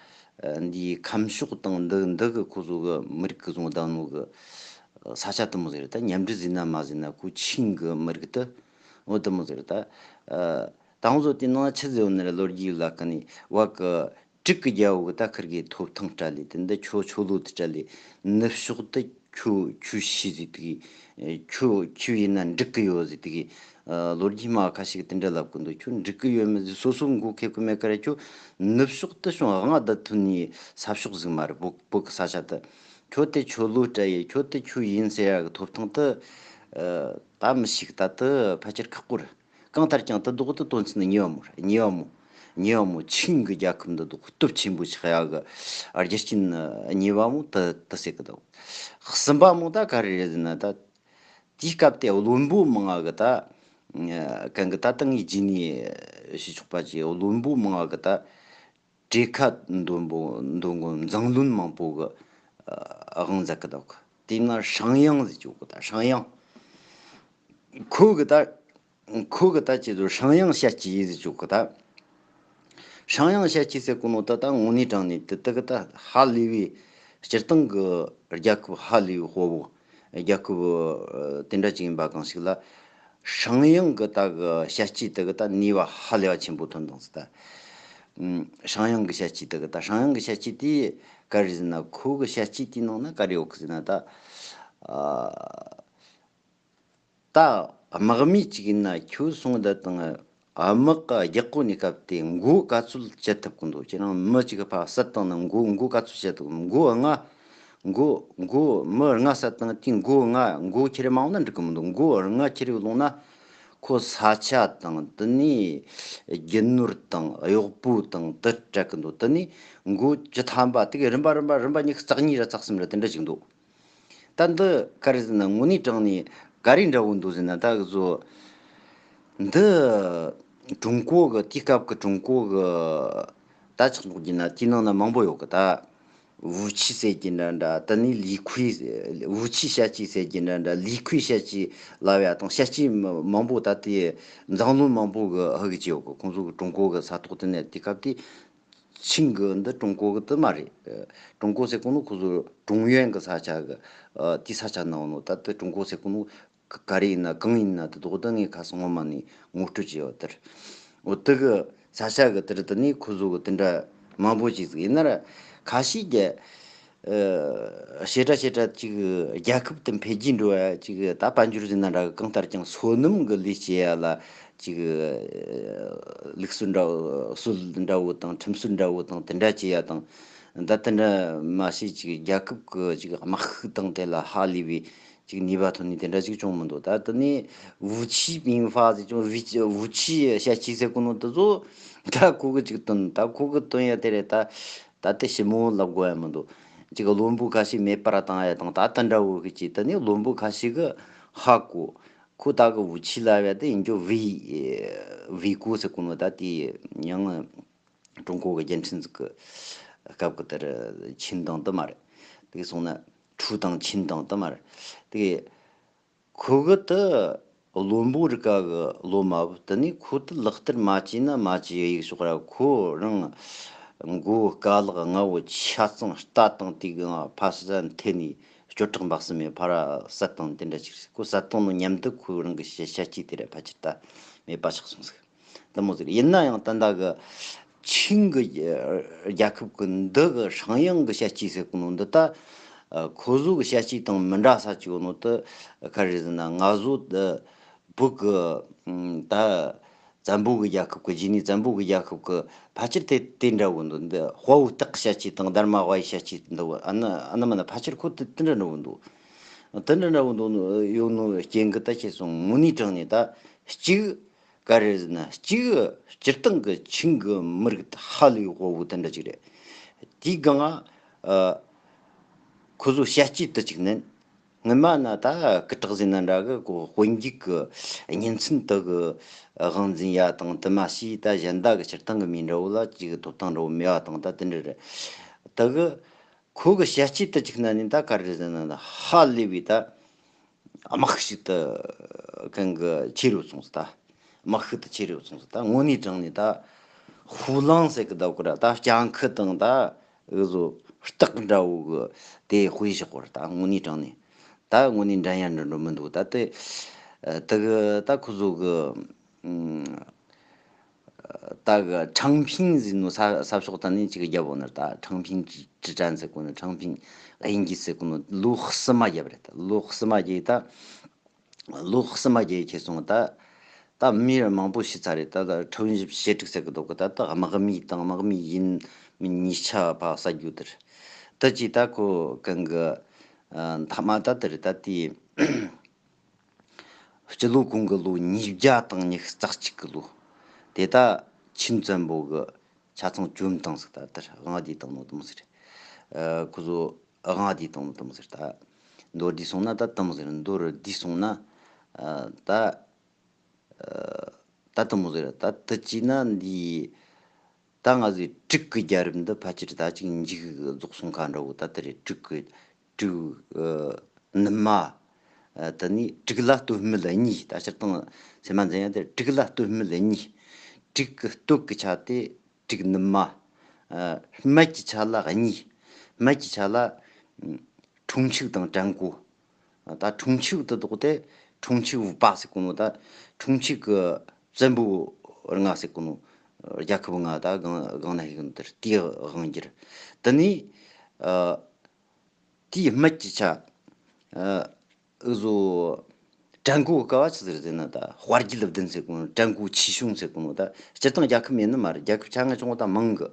འདིའི་ཁམས་ཕྱོགས་དང་འདི་འདི་གི་ཁོ་ཚོ་གི་མི་རིགས་གི་བཟུང་བསྡད་ནོ་གི་ས་ཆ་དེ་མོ་ཟིག་རེད། ད་མཉམ་འབྲེལ་ཟེར་ན་མ་ཟེར་ན་ཁོ་ཆིང་གི་མི་རིགས་དེ་འོ་དེ་མོ་ཟིག་རེད། ད་ཨ་དང་བཟོ་དེ་ནང་ཆི་ཟེར་ཡོད་ནི་རེད། ལོ་རྒྱུས་ལ་ཁ་ནས་བ་གི་དྲུག་གི་རྒྱལ་པོ་གི་ད་ཁིར་གི་ཐོབ་ཐང་སྤྲད་ལས་དེ་འདི་ཆོ་ཆོ་ལོ་དེ་སྤྲད་ལས་ནུབ་ཕྱོགས་དེ་ ཁྱོད་ཁྱོད་ཤི་ཟིག་དེ་གི། ཁྱོད་ཁྱོད་ཡིན་ན་འགྲིག་གི་ཡོད་ཟིག་དེ་གི། ལོ་རྒྱུས་མ་ཁ་ཤས་དེ་འདྲ་ལབ་གི་འདུག་ཁྱོད་འགྲིག་གི་ཡོད་མེད་ཟིག་སོ་སོ་མགོ་ཁེ་གི་མེད་ཀ་ར། ཁྱོད་ནུབ་ཕྱོགས་དུ་བྱུང་དབང་བསྡུ་ཐུབ་ནི་ས་ཕྱོགས་ཟིག་མ་རེད། བོད་བོད་གི་ས་ཆ་དུ། ཁྱོད་དེ་ཁྱོད་ལོ་སྤྲད་ཡི། ཁྱོད་དེ་ཁྱོད་ཡིན་ཟེར་ཡ་གི་ཐོབ་ཐང་དུ་ད་མི་ཞིག་ད་དུ་ཕལ་ཆེར་ཁག་པོ་རེད། གང་ལྟར་ཀྱང་དུ་ལྡོག་ཏུ་དོན་ཚན་གཉིས་པ་མོ་རེད། གཉིས་པ་མོ། གཉིས་པ་མོ་ཆིང་གི་རྒྱལ་ཁབ་འདི་ལྡོག་སྟོབས་ཆེན་པོ་ཆགས་ཡ་གི་རྒྱུ་རྐྱེན་གཉིས་པ་མོ་དུ་དུ་ཟེར་གི་འདུག་གསུམ་པ་མོ་ད་ག་རེ་རེད་ཟེར་ན། ད་དེའི་སྐབས་དེ་བློན་པོ་མང་ང་གི་ད་གང་གི་ད་ད་ངས་རྗེས་ནས་ཞུ་ཆོག་པ་ཅིག་བློན་པོ་མང་ང་གི་ད་གྲོས་ཁ་འདོན་པོ་འདོན་གོ་མཛངས་བློན་མང་པོ་གི་དབང་མཛད་གི་འདུག་དེས་ན་ཧྲང་ཡང་ཟེར་ཆོག་གི་ད་ཧྲང་ཡང་། ཁོ་གི་ད། ཁོ་གི་ད་ཅི་ཟེར་ཧྲང་ཡང་བཤད་ཀྱི་ཡིན་ཟེར་ཆོག་གི་ད། ཧྲང་ཡང་བཤད་ཀྱི་ཟེར་གོ་ནོ་ད་ད་དངོས་གནས་དྲང་ནས་དེ་དེ་གི་ད་ཧ་ལས་པའི་སྤྱིར་བཏང་གི་རྒྱལ་ཁབ་ཧ་ལས་པའི་དཔའ་བོ། རྒྱལ་ཁབ་དེ་འདྲ་ཅིག་ཡིན་པ་གང་ཞིག་ལ། ཧྲང་ཡང་གི་ད་གི་བཤད་ཀྱི་དེ་གི་ད་ནུས་པ་ཧ་ལས་པ་ཆེན་པོ་ཐོན་དང་ཟེར་ད། ཧྲང་ཡང་གི་བཤད་ཀྱི་དེ་གི་ད་ཧྲང་ཡང་གི་བཤད་ཀྱི་དེ་ག་རེ་ཟེར་ན། ཁོ་གི་བཤད་ཀྱི་དེའི་ནང་ན་ག་རེ་ཡོད་གི་ཟེར་ན་ད། ད་དམག་མི་གཅིག་ཡིན་ན་ཁྱོད་སོང་བསྡད་དང་དམག་གི་རྒྱག་གོ་ནི་སྐབས་དེ་མགོ་ག་ཚོད་བཅད་ཐུབ་གི་འདུག་ཁྱེད་རང་མི་གཅིག་གི་ཕར་བསད་བཏང་ན་མགོ་མགོ་ག་ཚོད་བཅད་ཐུབ། མགོ་ལྔ། མགོ་མགོ་མི་ལྔ་བསད་བཏང་དེ་མགོ་ལྔ་མགོ་ཁྱེར་མ་འོང་ན་འགྲིག་གི་མི་འདུག་མགོ་ལྔ་ཁྱེར་ཡོང་ན་ཁོ་ས་ཆ་དང་དེ་ནས་རྒྱུ་ནོར་དང་གཡོག་པོ་དང་དེ་སྤྲད་གི་འདུག་དེ་ནས་མགོ་བཅུ་ཐམ་པ་དེ་གི་རིམ་པ་རིམ་པ་རིམ་པ་གཉིས་རྩ་གཉིས་ར་རྩ་གསུམ་ར་དེ་འདྲ་ཞིག་འདུག་ད་འདི་ག་རེ་ཟེར་ན་དངོས་གནས་དྲང་ནས་ག་རེ་འདྲ་བོ་འདུག་ཟེར་ན། ད་གི་ཚོ་འདི་ཀྲུང་གོ་གི་དེའི་སྐབས་ཀྱི་ཀྲུང་གོ་གི་ད་ཆགས་འཇོག་རྒྱུ་ན་དེའི་ནང་ན་མང་པོ་ཡོད་གི་ད། ཝུ་ཆི་ཟེར་གྱི་འདྲ་འདྲ། དེ་ནས་ལི་ཁུའི། ཝུ་ཆི་བཤད་ཀྱི་ཟེར་གྱི་འདྲ་འདྲ། ལི་ཁུའི་བཤད་ཀྱི་ལབ་ཡ་དང་བཤད་ཀྱི་མང་པོ་ད་དེ་མཛངས་བློན་མང་པོ་གི་ཧ་གི་ཅི་ཡོད་གི་ཁོང་ཚོ་གི་ཀྲུང་གོ་གི་ས་ཐོག་དེ་ནས་དེའི་སྐབས་དེ། ཆིང་གི་འདི་ཀྲུང་གོ་གི་དུ་མ་རེད། ཀྲུང་གོ་ཟེར་གོ་ནོ་ཁོ་ཚོ་ཀྲུང་ཡོན་གི་ས་ཆ་གི་དེའི་ས་ཆ་ནང་ནོ། ད་དུ་ཀྲུང་གོ་ཟེར་གོ་ནོ་ག་རེ་ཡིན་ན་གང་ཡིན་ན་དུ་དོག་ད་ངས་ཁ་སང་ངོ་མ་ནས་ངོ་སྤྲོད་བྱས་ཡོད་དར། འོ་དུ་གི་ས་ཆ་གི་དུ་རུ་དུ་ནས་ཁོ་ཚོ་གི་དུ་འདྲ་མང་པོ་ཅིག་ཟིག་ཡིན་ན་ར་ཁ་ཤས་ཀྱི། ཞེ་དྲག་ཞེ་དྲག་ཅིག་རྒྱལ་ཁབ་དེ་འཕེལ་རྒྱས་འགྲོ་བ་ཅིག་ད་དཔལ་འབྱོར་ཟིན་ན་འདྲ་གི་གང་ལྟར་ཀྱང་སོ་ནམ་གི་ལས་བྱེད་ཡ་ལ་ཅིག་ལུགས་སྲོལ་འདྲ་བོ་སྲོལ་འདྲ་བོ་དང་ཁྲིམས་སྲོལ་འདྲ་བོ་དང་དེ་འདྲ་བྱེད་ཡ་དང་། ད་དེ་འདྲ་མ་བྱས་ཅིག་རྒྱལ་ཁབ་ཀྱི་ཅིག་དམག་ཤུགས་དང་དེ་ལ་ཧ་ལས་པའི་ཅིག་ནུས་པ་ཐོན་ནས་དེ་འདྲ་ཅིག་བྱུང་མི་འདུག་ད་དེ་ནས་ཝུ་ཆི་པིང་ཧྥ་ཟེར་ཀྱང་ཝུ་ཆི་བཤད་ཅིག་ཟེར་གོ་ནོ་དེ་ཚོ་ད་ཁོ་གི་ཅིག་བཏོན། ད་ཁོ་གི་བཏོན་ཡ་དེ་རེད་ད། ད་ལྟ་ཞིབ་མོ་ལབ་དགོས་ཡ་མི་འདུག་ཅིག་བློན་པོ་ཁ་ཤས་མེད་པར་བཏང་ཡ་དང་ད་ལྟ་འདྲ་བོ་གི་ཅིག་ད་ནི་བློན་པོ་ཁ་ཤས་གི་ཧ་གོ། ཁོ་ད་གི་ཝུ་ཆི་ལབ་ཡ་དེ་ཡིན་རྒྱུ་ཝི་ཝི་གོ་ཟེར་གོ་ནོ་ད་དེ་ཡང་ཀྲུང་གོ་གི་རྒྱལ་ཕྲན་ཟིག་གི་སྐབས་གི་དེར་ཆིན་དང་དུ་མ་རེད། དེ་གི་སོང་ན་ཁྲུ་དང་ཆིན་དང་དུ་མ་རེད། དེ་གི་ཁོ་གི་དུ་བློན་པོ་རིགས་ཀ་གི་བློ་མ་བུ་དེ་ནས་ཁོ་དུ་ལག་བསྟར་མ་བྱས་ན་མ་བྱས་ཡིག་ཤོག་ར། ཁོ་རང་མགོ་དཀའ་ལག་ལྔ་བོ་ཆ་ཚང་རྟ་དང་དེ་གི་ཕ་ས་འཐེན་ནས་སྐྱོ་བྲག་འབག་སྲིན་མེད་ཕ་ར་བསད་བཏང་དེ་འདྲ་ཅིག་རེད། ཁོ་བསད་བཏང་ནོ་མཉམ་དུ་ཁོ་རང་གི་ཤ་ཤ་སྐྱེས་དེ་ར་ཕལ་ཆེར་ད་མེད་པ་ཆགས་སོང་ཟིག་དེ་མོ་ཟིག་རེད། ཡིན་ན་ཡང་ད་ལྟ་གི་ཆིང་གི་རྒྱལ་ཁབ་གི་འདི་གི་ཧྲང་ཡང་གི་བཤད་སྤྱི་ཟེར་གོ་ནོ་འདི་ད་ཁོ་ཚོ་གི་བཤད་སྤྱི་དང་མི་འདྲ་ས་ཅིག་ཡོད་ནོ་དེ་ག་རེ་ཟེར་ན། ང་ཚོ་འདི་བོད་གི་ད་བཙན་པོ་གི་རྒྱལ་ཁབ་གི་རྗེས་ནས་བཙན་པོ་གི་རྒྱལ་ཁབ་གི་ཕལ་ཆེར་དེ་དེ་འདྲ་བོ་འདུག་འདི་དཔའ་བོའི་སྟག་བཤད་སྤྱི་དང་སྡར་མ་དབའ་ཡི་བཤད་སྤྱི་འདི་བོ་ཨ་ནི་ཨ་ནི་མ་ན་ཕལ་ཆེར་ཁོ་དེ་དེ་འདྲ་འདྲ་བོ་འདུག་དེ་འདྲ་འདྲ་བོ་འདུག་ཡོད་ནོ་རྐྱེན་གི་ད་ཁྱེད་སོང་དངོས་གནས་དྲང་ནས་ད་གཅིག་ག་རེ་ཟེར་ན། གཅིག་སྤྱིར་བཏང་གི་ཆིང་གི་མི་རིགས་དེ་ཧ་ལས་དཔའ་བོ་དེ་འདྲ་ཅིག་རེད། དེའི་སྒང་ང་ཁོ་ཚོ་བཤད་སྤྱི་དེ་ཅིག་ནན། སྔོན་མ་ན་ད་སྐུ་དྲག་ཟེར་ན་འདྲ་གི་ཁོ་དཔོན་རྒྱུག་གི་གཉེན་ཚན་དེ་གི་དབང་འཛིན་ཡ་དང་དེ་མ་ཤེས་ད་གཞན་དག་གི་སྤྱིར་བཏང་གི་མི་འདྲ་བོ་ལ་ཅིག་ཐོབ་ཐང་འདྲ་བོ་མེད་པ་དང་ད་དེ་འདྲ་རེད། དེ་གི་ཁོ་གི་བཤད་སྤྱི་དེ་ཅིག་ན་ནི་ད་ག་རེ་ཟེར་ན་ད་ཧ་ལས་པའི་ད། དམག་ཤུགས་དེ་གང་གི་ཆེ་རུ་སོང་ཟིག་ད། དམག་ཤུགས་དེ་ཆེ་རུ་སོང་ཟིག་ད་དངོས་གནས་དྲང་ནས་ད། ཧྥུ་ལང་ཟེར་གི་ད་གོ་ར་ད་ལྕང་ཁུ་དང་ད་འུ་ཟོ་སྟག་འདྲ་བོ་གི་དེ་དཔེ་བཞག་གོ་ར་ད་དངོས་གནས་དྲང་ནས། ད་དངོས་གནས་འགྲན་ཡ་འདྲ་འགྲོ་མི་འདུག་ད་དེ་དེ་གི་ད་ཁོ་ཚོ་གི་ཨུམ། ད་གི་ཁྲང་ཕིང་ཟེར་ནོ་ས་ས་ཕྱོགས་ད་ནི་ཅིག་རྒྱབ་འོ་ནར་ད་ཁྲང་ཕིང་ཀྲི་ཀྲི་ཀྲན་ཟེར་གོ་ནོ། ཁྲང་ཕིང་དབྱིན་ཇི་ཟེར་གོ་ནོ། ལོ་གསུམ་མ་རྒྱབ་རེད། ད་ལོ་གསུམ་མ་རྒྱབ་ད། ལོ་གསུམ་མ་རྒྱབ་ཁྱེར་སོང་། ད་ད་མི་མང་པོ་ཤི་ཚར་རེད། ད་ད་ཁྲོན་བཞི་བྱེ་དྲུག་ཟེར་གི་འདུག་གི། ད་ད་དམག་མི་དང་དམག་མི་ཡིན་མིན་གཉིས་ཆ་ཕ་ས་རྒྱུ་དེར། ད་ཅི་ད་ཁོ་གང་གི་ཨ་མཐའ་མ་ད་དེར་ད་དེ། སྤྱི་ལོ་གོང་གི་ལོ་ཉིས་བརྒྱ་དང་ཉི་ཤུ་རྩ་གཅིག་གི་ལོ། དེ་ད་ཆིན་བཙན་པོ་གི་ཆ་ཚང་བཅོམ་བཏང་ཟིག། ད་དེར་དབང་བསྡུས་བཏང་ནོ་དེ་མོ་ཟིག་རེད། ཨ་ཁོ་ཚོ་དབང་བསྡུས་བཏང་ནོ་དེ་མོ་ཟིག་རེད། ད་མདོར་བསྡུས་སོང་ན་ད་དེ་མོ་ཟིག་རེད། མདོར་བསྡུས་སོང་ན་ཨ་ད་ཨ་ད་དེ་མོ་ཟིག་རེད། ད་དེ་བྱས་ན་འདི་ད་ང་ཚོའི་དྲུག་གི་རྒྱལ་རབས་འདི་ཕལ་ཆེར་ད་ཅིག་མཇུག་རྫོགས་སོང་ཁ་འདྲ་བོ། ད་དེ་རེད། དྲུག་གི་དྲུག་ཨ་ནུ་མ། ཨ་དེ་ནས་དྲུག་ལ་སྟོད་སྨད་གཉིས། ད་སྤྱིར་བཏང་སེམས་མ་འཛིན་ཡ་དེ་དྲུག་ལ་སྟོད་སྨད་གཉིས། དྲུག་གི་སྟོད་གི་ཆ་དེ་དྲུག་ནུ་མ། ཨ་སྨད་ཀྱི་ཆ་ལ་གཉིས། སྨད་ཀྱི་ཆ་ལ་ཨ་ཁྲུང་ཆིག་དང་ཀྲན་གོ། ཨ་ད་ཁྲུང་ཆིག་དེ་དོག་དེ་ཁྲུང་ཆིག་བུ་པ་ཟེར་གོ་ནོ། ད་ཁྲུང་ཆིག་གི་བཙན་པོ་ལྔ་ཟེར་གོ་ནོ། རྒྱལ་ཁབ་ལྔ་ད་སྒང་སྒང་ན་ཧིག་ནོ་དེར་དེའི་དབང་སྒྱུར། དེ་ནས་ཨ་དེའི་སྨད་ཀྱི་ཆ་ཨ་འུ་ཟོ་ཀྲན་གོ་གི་སྐབས་ཆི་ཟེར་ཟེར་ན། ད་དཔའ་རྒྱལ་བདུན་ཟེར་གོ་ནོ། ཀྲན་གོ་ཆི་ཤུང་ཟེར་གོ་ནོ། ད་སྤྱིར་བཏང་རྒྱལ་ཁབ་མེད་ནི་མ་རེད། རྒྱལ་ཁབ་ཆ་ལྔ་བྱུང་བ་ད་མང་གི།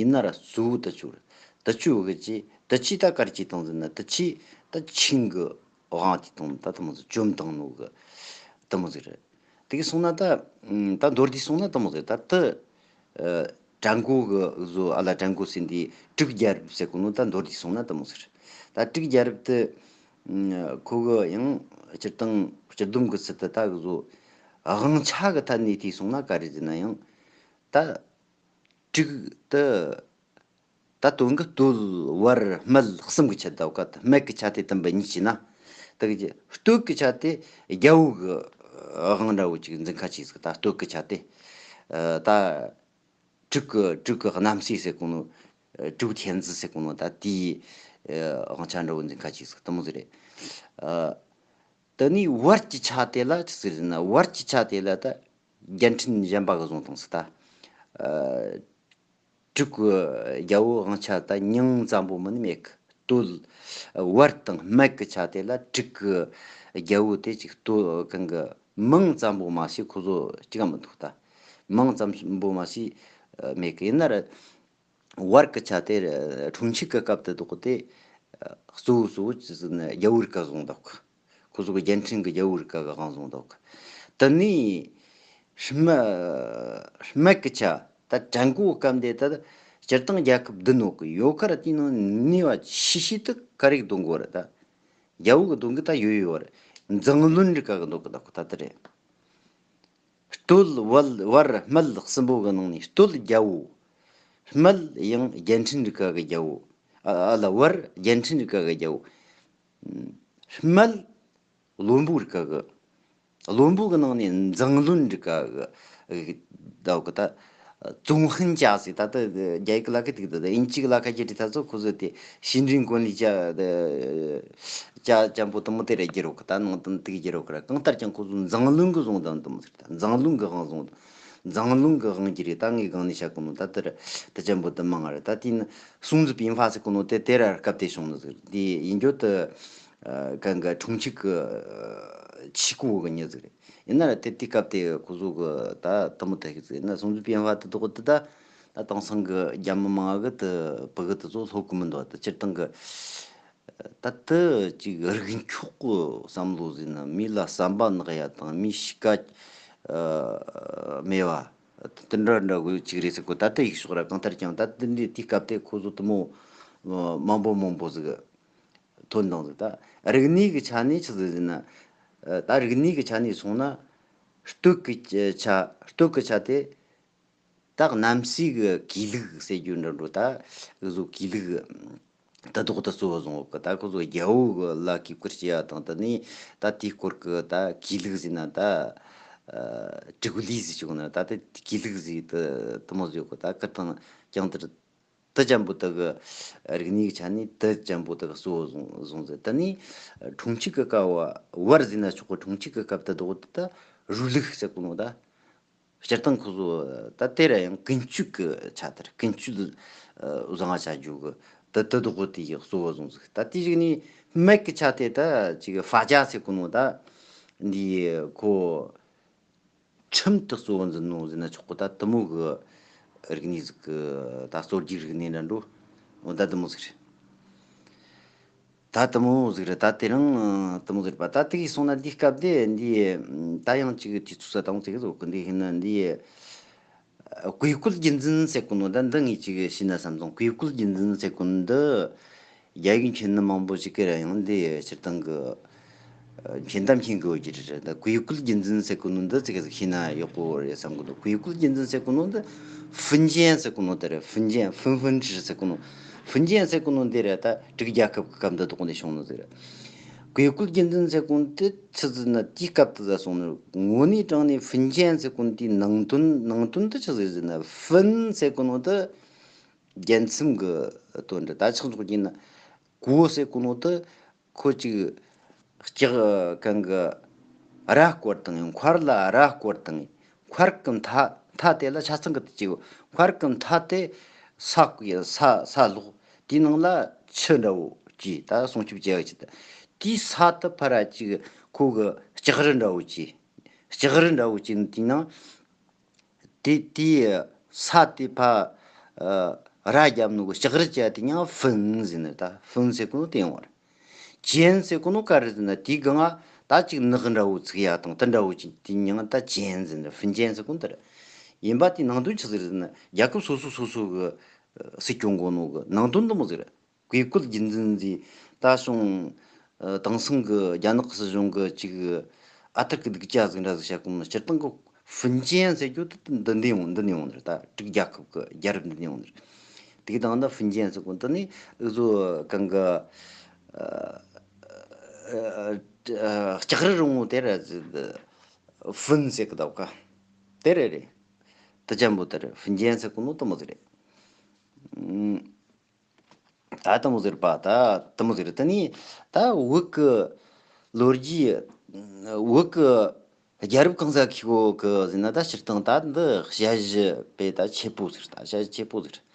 ཡིན་ན་ར་གཙོ་བོ་དེ་ཆོ་རེད། དེ་ཆོ་གི་ཅི་དེ་ཆི་ད་གར་ཅི་བཏང་ཟེར་ན། དེ་ཆི་ད་ཆིང་གི་དབང་དེ་བཏང་། ད་དེ་མོ་ཟིག་བཅོམ་བཏང་ནོ་གི་དེ་མོ་ཟིག་རེད། དེ་གི་སོང་ན་ད་ད་མདོར་བསྡུས་སོང་ན་དེ་མོ་ཟིག་རེད། ད་དེ་ཨ་ཀྲན་གོ་གི་བཟོ་ཨ་ལ་ཀྲན་གོ་ཟེར་འདི་དྲུག་རྒྱལ་རབས་ཟེར་གོ་ནོ། ད་མདོར་བསྡུས་སོང་ན་དེ་མོ་ཟིག་རེད། ད་དྲུག་རྒྱལ་རབས་དེ་ཁོ་གི་ཡང་སྤྱིར་བཏང་སྤྱི་བསྡོམས་གི་ཚུལ་དུ་ད་གི་བཟོ་དབང་ཆ་གི་ཐད་ནས་བལྟས་སོང་ན་ག་རེ་ཟེར་ན། ཡང་ད་དྲུག་དེ་ད་དོན་གི་སྟོད་བར་སྨད་གསུམ་གི་ཆ་ད་ག། སྨད་གི་ཆ་དེ་དམ་པ་གཉིས་བྱས་ན། ད་གི་སྟོད་གི་ཆ་དེ་རྒྱལ་པོ་གི་དབང་འདྲ་བོ་ཅིག་འཛིན་ཁ་ཆེ་ཟིག། ད་སྟོད་གི་ཆ་དེ་ཨ་ད་དྲུག་གི་དྲུག་གི་རྣམ་སྲས་ཟེར་གོ་ནོ། ཨ་དྲུག་ཐེན་ཙི་ཟེར་གོ་ནོ། ད་དེའི་ཨ་དབང་ཆ་འདྲ་བོ་འཛིན་ཁ་ཆེ་ཟིག། དེ་མོ་ཟིག་རེད། ཨ་དེ་ནས་བར་གྱི་ཆ་དེ་ལ་ཆི་ཟེར་ན། བར་གྱི་ཆ་དེ་ལ་ད་རྒྱལ་ཕྲན་གཞན་པ་གི་བཟུང་བཏང་ཟིག། ད་ཨ་དྲུག་གི་རྒྱལ་པོ་དབང་ཆ་ད་མིང་ཙམ་པོ་མིན་ནི་མེད་གི། སྟོད་བར་དང་སྨད་གི་ཆ་དེ་ལ་དྲུག་གི་རྒྱལ་པོ་དེ་ཅིག་སྟོད་གང་གི་མིང་ཙམ་པོ་མ་ཟད་ཁོ་ཚོ་གཅིག་ག་མི་འདུག། ད་མིང་ཙམ་པོ་མ་ཟད་མེད་གི། ཡིན་ན་ར་བར་གི་ཆ་དེ་ཁྲུང་ཆིག་གི་སྐབས་དེ་དོག་དེ་གཙོ་བོ་གཙོ་བོ་ཅི་ཟེར་ན་རྒྱལ་པོའི་བཀའ་བཟུང་འདུག། ཁོ་ཚོ་གི་རྒྱལ་ཕྲན་གི་རྒྱལ་པོའི་བཀའ་གི་དབང་བཟུང་འདུག། དེ་ནས་སྨད་སྨད་གི་ཆ་ད་ཀྲན་གོ་སྐབས་འདི་ད་སྤྱིར་བཏང་རྒྱལ་ཁབ་བདུན་ནོ་གི་ཡོད་ཁར་དེའི་ནང་ནུས་པ་ཆེ་ཤོས་དེ་ག་རེ་གི་སྡོད་གོ་རེད། ད་རྒྱལ་པོ་གི་སྡོད་གི་ད་ཡོད་ཡོད་རེད། མཛངས་བློན་རི་ཀ་གི་སྡོད་གི་ད་ཁོ་ད་དེ་རེད། སྟོད་བར་བར་སྨད་གསུམ་པོ་གི་ནང་ནས་སྟོད་རྒྱལ་པོ། སྨད་ཡང་རྒྱལ་ཕྲན་རི་ཀ་གི་རྒྱལ་པོ། ཨ་ཨ་ལ་བར་རྒྱལ་ཕྲན་རི་ཀ་གི་རྒྱལ་པོ། སྨད་བློན་པོ་རི་ཀ་གི། བློན་པོ་གི་ནང་ནས་མཛངས་བློན་རི་ཀ་གི་ཟླ་བ་གི་ད་ཙུང་ཧན་ཅཱ་ཟེར། ད་ལྟ་རྒྱ་ཡིག་གི་ལ་ཁ་ཐིག་ད་ད་དབྱིན་ཇི་གི་ལ་ཁ་བརྒྱུད་དེ་ད་ཚོ་ཁོ་ཚོ་དེ་ཤིན་ཀྲིན་ཀོན་ལི་ཅཱ་ཅཱ་ཅམ་པོ་དུ་མོ་དེ་རེ་བརྒྱུད་རོགས་གི། ད་ནང་དུ་དེ་བརྒྱུད་རོགས་གི་ར། གང་ལྟར་ཀྱང་ཁོ་ཚོ་མཛངས་བློན་གི་བཟུང་དང་དུ་མོ་ཟེར། ད་མཛངས་བློན་གི་དབང་བཟུང་དང་། མཛངས་བློན་གི་དབང་གི་རེད། ད་ངས་གང་ནས་བཤད་གོ་ནོ་ད་དེར་ད་ཅམ་པོ་དུ་མང་ང་རེད། ད་དེ་ནི་སུང་ཙི་པིན་ཧྥ་ཟེར་གོ་ནོ་དེ་དེ་ར་སྐབས་དེ་བྱུང་ནི་ཟིག་རེད། དེ་ཡིན་རྒྱུ་དུ་ཨ་གང་གི་ཁྲུང་ཆིག་གི་ཨ་ཆི་ཀུ་གི་མྱི་ཟིག་རེད། ཡིན་ན་ར་དེ་དེ་སྐབས་དེ་ཁོ་ཚོ་གི་ད་དུ་མོ་ད་ཤི་ཟིག། ཡིན་ན་སུང་ཙི་པིན་ཧྥ་དེ་དོག་དེ་ད་ད་དེང་སང་གི་རྒྱ་མི་མང་གི་དུ་བུ་གི་དུ་ཚོ་ལྷོ་གི་མི་འདུག། དུ་སྤྱིར་བཏང་གི་ད་དུ་ཅིག་རིག་མཆོག་གི་བསམ་བློ་ཟིན་ན། མི་ལ་བསམ་པ་ནག་ཡ་དང་མི་གཤིས་ཀ་ཨ་མེད་པ་དེ་འདྲ་འདྲ་གི་ཅིག་རེད་ཟེར་གོ། ད་དུ་ཡིག་ཤོག་ར། གང་ལྟར་ཀྱང་ད་དེ་འདྲའི་དུས་སྐབས་དེ་ཁོ་ཚོ་དུ་མོ་མང་པོ་མང་པོ་ཟིག་ཐོན་དང་ཟིག། ད་རིག་གནས་ཀྱི་ཆ་ནས་ཆི་ཟིག་ཟེར་ན། ད་རིག་གནས་ཀྱི་ཆ་ནས་སོང་ན་སྟོད་ཀྱི་ཆ་སྟོད་ཀྱི་ཆ་དེ། ད་གནམ་སའི་གི་གུས་ལུགས་ཟེར་རྒྱུ་འདྲ་འགྲོ། ད་འུ་ཟོ་གུས་ལུགས་ད་དོག་ད་གཙོ་བོ་བཟུང་བ་གི། ད་ཁོ་ཚོ་རྒྱལ་པོ་གི་ལ་གུས་བཀུར་བྱེད་ཡ་དང་། ད་ནི་ད་དེའི་སྐོར་གི་ད་གུས་ལུགས་ཟེར་ན་ད་ཨ་དྲུག་ལུས་ཟེར་ཆོག་ན། ད་དེ་གུས་ལུགས་ཟེར་དུ་དུ་མོ་ཟེར་གི། ད་ཁིར་དང་ཀྱང་དེར་དུ་ཅམ་པོ་ད་གི་རིག་གནས་ཀྱི་ཆ་ནས་དུ་ཅམ་པོ་ད་གི་གཙོ་བོ་བཟུང་བཟུང་ཟེར། ད་ནི་ཁྲུང་ཆིག་གི་སྐབས་བར་ཟེར་ན་ཆོག་གི། ཁྲུང་ཆིག་གི་སྐབས་ད་དོག་ད་རུ་ལུགས་ཟེར་གོ་ནོ་ད། སྤྱིར་བཏང་ཁོ་ཚོ་ད་དེ་ར་ཡང་ཀུན་སྤྱོད་ཀྱི་ཆ་དེར་ཀུན་སྤྱོད་ཨ་བཟང་བ་བྱ་རྒྱུ་གི་ད་དེ་དག་གི་དེ་ཡི་གཙོ་བོ་བཟུང་ཟིག་ད་དེ་ཞིག་ནས་སྨད་ཀྱི་ཆ་དེ་ད་ཅིག་ཧྥ་ཅ་ཟེར་གོ་ནོ་ད་འདི་ཁོ་ཁྲིམས་དེ་གཙོ་བོ་འཛིན་ནོ་ཟེར་ན་ཆོག་གི་ད་དེ་མོ་གི་རིག་གནས་ཟིག་གི་ད་སྲོལ་རྒྱུན་རིག་གནས་འདྲ་འགྲོ་འོ་ད་དེ་མོ་ཟིག་རེད། ད་དེ་མོ་ཟིག་རེད། ད་དེ་རིང་དེ་མོ་ཟིག་རེད་པ། ད་དེ་གིས་སོང་ན་འདིའི་སྐབས་དེ་འདི་ད་ཡང་ཅིག་དུས་ཚོད་ས་དང་ཚིག་ཟོ་གི་འདི་ཡིན་ན་འདི་བཀས་བཀོད་རྒྱུད་འཛིན་ཟེར་གོ་ནོ་ད་འདི་ངས་ཅིག་ཤེས་ན་བསམ་སོང་། བཀས་བཀོད་རྒྱུད་འཛིན་ཟེར་གོ་ནོ་འདི་རྒྱ་ཡིག་མཁྱེན་ནི་མང་པོ་ཞིག་གི་ར་ཡང་འདི་སྤྱིར་བཏང་གི་མཁྱེན་དམ་མཁྱེན་དགོས་ཀྱི་རེད། ད་བཀས་བཀོད་རྒྱུད་འཛིན་ཟེར་གོ་ནོ་འདི་ཙི་གེ་ཟིག་ཤེས་ན་ཡག་པོ་རེད་བསམ་གི་འདུག་བཀས་བཀོད་རྒྱུད་འཛིན་ཟེར་གོ་ནོ་འདི་ཧྥུན་ཅན་ཟེར་གོ་ནོ་དེ་རེད། ཧྥུན་ཅན་ཧྥུན་ཧྥུན་ཁྲི་ཟེར་གོ་ནོ། ཧྥུན་ཅན་ཟེར་གོ་ནོ་འདི་རེད། ད་དྲུག་རྒྱལ་ཁབ་ཀྱི་སྐབས་འདི་དག་ནས་བྱུང་ནོ་ཟེར། བཀས་བཀོད་རྒྱུད་འཛིན་ཟེར་གོ་ནོ་དེ་ཆི་ཟེར་ན་དེའི་སྐབས་དུ་ཟ་སོང་ནོ། དངོས་གནས་དྲང་ནས་ཧྥུན་ཅན་ཟེར་གོ་ནོ་དེའི་ནང་དོན་ནང་དོན་དུ་ཆི་ཟིག་ཟེར་ན་ཧྥུན་ཟེར་གོ་ནོ་དེ་རྒྱལ་མཚམས་ཀྱི་དོན་རེད། ད་ཆག་འཇོག་རྒྱུ་ན་གོ་ཟེར་གོ་ནོ་དེ། ཁོ་ཅིག་ལྕགས་གང་གི་ར་བསྐོར་དང་མཁར་ལ་ར་བསྐོར་དང་མཁར་གི་མཐའ་མཐའ་དེ་ལ་ཆ་ཚང་གི་དུ་ཅིག་མཁར་གི་མཐའ་དེ་ས་ས་ས་སློག་དེའི་ནང་ལ་ཆུ་འདྲ་བོ་ཅིག་ད་སྲུང་སྐྱོབ་བྱེད་ཡག་ཅིག་ད་དེའི་ས་དེ་ཕར་ར་ཅིག་ཁོ་གི་ལྕགས་རི་འདྲ་བོ་ཅིག་ལྕགས་རི་འདྲ་བོ་ཅིག་དེའི་ནང་དེ་དེའི་ས་དེ་ཕ་ར་རྒྱབ་ནོ་གི་ལྕགས་རི་ཅག་དེ་ཡང་ཧྥུན་ཟེར་ནི། ད་ཧྥུན་ཟེར་གོ་ནོ་དེ་ཡོང་བ་རེད། ཅན་ཟེར་གོ་ནོ་ག་རེ་ཟེར་ན་དེའི་སྒང་ང་ད་ཅིག་ནག་འདྲ་བོ་ཚིག་ཡ་དང་དེ་འདྲ་བོ་ཅིག་དེ་མྱིང་ད་ཅན་ཟེར་ནི། ཧྥུན་ཅན་ཟེར་གོ་ནོ་དེ་རེད། ཡིན་པ་དེ་ནང་དོན་ཆི་ཟིག་རེད་ཟེར་ན་རྒྱལ་ཁབ་སོ་སོ་སོ་སོ་གི་སྲིད་སྐྱོང་གོ་ནོ་གི་ནང་དོན་དེ་མོ་ཟིག་རེད། བཀས་བཀོད་རྒྱུད་འཛིན་ཟེར་ད་སོང་། ཨ། དེང་སང་གི་རྒྱ་ནག་སྲིད་གཞུང་གི་ཅིག་ཨ་ཐུར་གི་སྡུག་ཅག་ཟིག་འདྲ་ཟིག་བྱ་གོ་ནོ་སྤྱིར་བཏང་གི་ཧྥུན་ཅན་ཟེར་རྒྱུ་དེ་འདི་འདི་ཡོང་འདི་ནས་ཡོང་ནི་རེད། ད་དྲུག་རྒྱལ་ཁབ་གི་རྒྱལ་རབས་འདི་ནས་ཡོང་ནི་རེད། དེ་དང་ད་ཧྥུན་ཅན་ཟེར་གོ་འདི་ནི་འུ་ཚོ་གང་གི་ཨ་ཨ་ལྕགས་རི་རིང་བོ་དེ་ར་ཧྥུན་ཟེར་གི་འདུག་ག་དེ་རེད་རེད། དེ་ཅན་པོ་དེ་རེད། ཧྥུན་ཅན་ཟེར་གོ་ནོ་དེ་མོ་ཟིག་རེད། ད་དེ་མོ་ཟིག་རེད་པ། ད་དེ་མོ་ཟིག་རེད། དེ་ནས་ད་བོད་ཀྱི་ལོ་རྒྱུས། བོད་ཀྱི་རྒྱལ་རབས་གང་ཟག་གི་གོ་གི་ཟེར་ན། ད་སྤྱིར་བཏང་ད་འདི་ཞ་ཞི་དཔེ་ད་ཆེ་པོ་ཟིག་རེད། ད་ཞ་ཞི་ཆེ་པོ་ཟིག་རེད།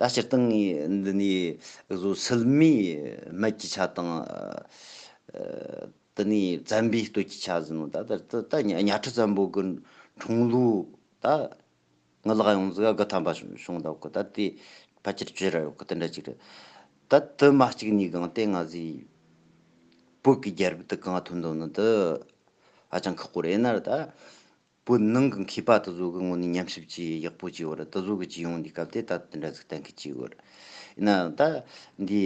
ད་སྤྱིར་བཏང་ངས་འདི་ནས་བཟོ་སིལ་མའི་སྨད་ཀྱི་ཆ་དང་། དེ་ནས་བཙན་པོའི་སྟོད་ཀྱི་ཆ་ཟེར་ནོ། ད་ད་ད་ད་གཉའ་ཁྲི་བཙན་པོ་གི་འཁྲུངས་ལོ་ད། ང་ལག་ཡོང་ཟིག་ག་ཐམ་པ་བྱུང་ད་གོ། ད་དེ་ཕལ་ཆེར་བཅུ་ར་ཡོད་གི། དེ་འདྲ་ཅིག་རེད། ད་དེ་མ་གཅིག་ནས་གང་དེ་ང་ཟིག་བོད་ཀྱི་རྒྱལ་རབས་དེ་གང་ཐོན་འདུག་ནི་དེ་ཧ་ཅང་ཁག་པོ་རེད་ན་ར། ད་བོད་ནང་གི་མཁས་པ་དེ་ཚོ་གི་ངོ་ནས་ཉམས་ཞིབ་ཅིག་ཡག་པོ་ཅིག་ཡོད་ར། དེ་ཚོ་གི་ཅིག་ཡོང་དུས་སྐབས་དེ་ད་དེ་འདྲ་ཟིག་གཏན་འཁེལ་ཅིག་ཡོད་ར། ཡིན་ན་ད་འདི་